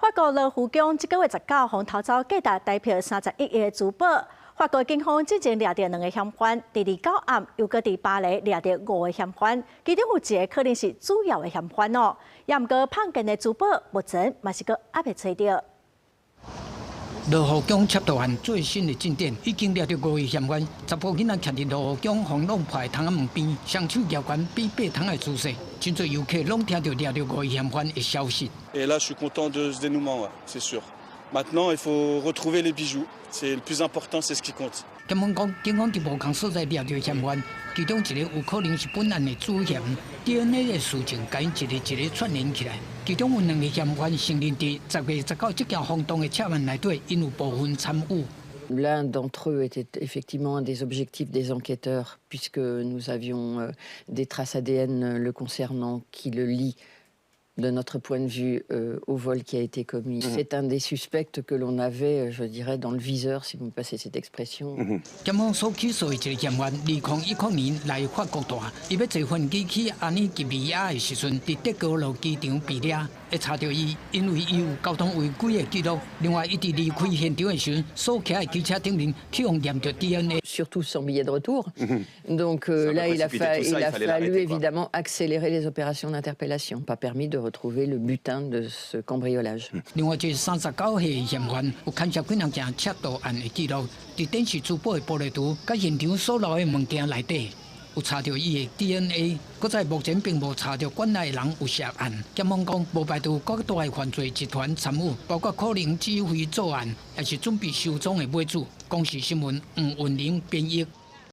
法國羅浮宮這個月19予偷走價值台幣31億的珠寶。法國警方進前掠著兩个嫌犯，佇29暗又閣佇巴黎掠著五个嫌犯，其中有一个可能是主要的嫌犯哦。也毋過碰見的珠寶目前嘛是閣猶未揣著。羅浮宮竊盜案最新的進展，已經掠著五个嫌犯，查埔囡仔徛佇羅浮宮予弄破的窗仔門邊，雙手舉懸比爬窗的姿勢，真濟遊客攏聽著掠著五个嫌犯的消息。 Et là, je suis content de ce dénouement, ouais, c'est sûr. Maintenant, il faut retrouver les bijoux. C'est le plus important, c'est ce qui compte. 檢方講，警方佇無仝所在掠著嫌犯，其中一个有可能是本案的主嫌，DNA 的事證共𪜶一个一个串聯起來。其中有兩个嫌犯承認佇10月19這件轟動的竊案內底，𪜶有部分參與。 L'un d'entre eux était effectivement un des objectifs des enquêteurs, puisque nous avions des traces ADN le concernant qui le lient, de notre point de vue, au vol qui a été commis. C'est un des suspects que l'on avait, je dirais, dans le viseur, si vous me passez cette expression. 檢方所起訴的一个嫌犯，2010年來法國蹛，伊欲坐飛機去阿爾及利亞的時陣，佇戴高樂機場被掠，會查著伊，因為伊有交通違規的記錄。另外，伊佇離開現場的時陣，所騎的機車頂面去予驗著 DNA。 Surtout sans billet de retour. Donc là, il a fallu évidemment accélérer les opérations d'interpellation. Pas permis de retrouver le butin de ce cambriolage. 另外，一个39歲的嫌犯有牽涉幾若件竊盜案的記錄，佇展示珠寶的玻璃櫥，佮現場所留的物件內底，有查著伊的 DNA。閣在目前並無查著館內的人有涉案。檢方講，無排除閣大的犯罪集團參與，包括可能指揮作案，抑是準備收贓的買主。公視新聞黃雲玲編譯。